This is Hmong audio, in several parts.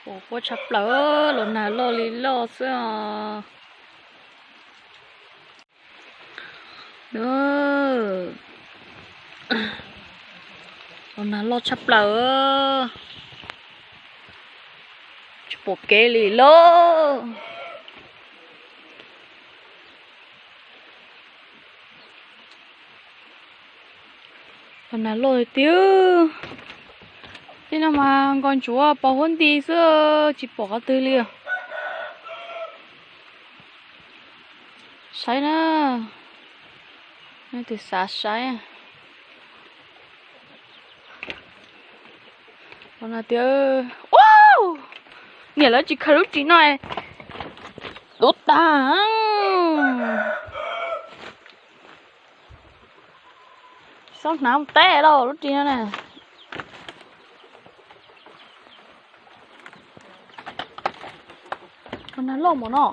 Pom quaj tshaj plaws, los nag loj li loj xwb os. Los nag loj tshaj plaws, tsis pom kev li lawm. Los nag loj tiag. Tej no mas nkaus ntsuav pos huab nti xwb, tsis pom qhov twg li. Saib na, tus xav saib. Los nag tiag. Niam lawv tsis khaws lub ris no, dub tag. Xob hnav teb lauj lub ris no na. Los nag loj npaum no.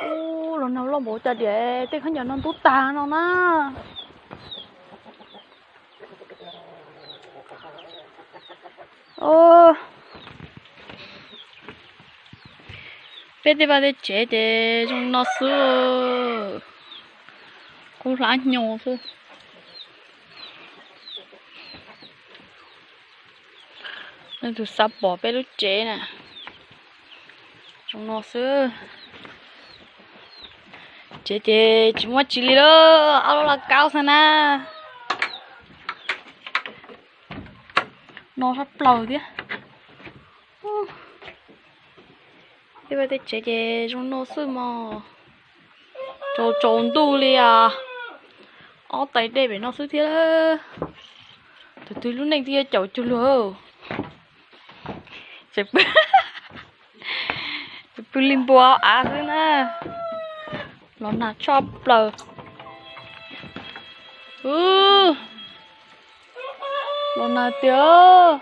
Ub, los nag loj npaum cas diam, tej khaub ncaws no ntub tag no na. Peb tej vaj tej tsev ces zoo no xwb, qub hlab hnyo xwb. Leej twg xav pom peb lub tsev na, zoo no xwb. Tsev ces tsis muaj tsi li lawm, ob lub laj kaub xwb na. No sab plaws thiab. Tej vaj tej tsev ces zoo no xwb mog. Tsaus tsaus ntuj li os, ob tais dej pem no xwb thiab. Tus twg lub neej twb yuav caum cuag luag. Ces pw li npua av xwb na. Los nag tshaj plaws. Los nag tiag.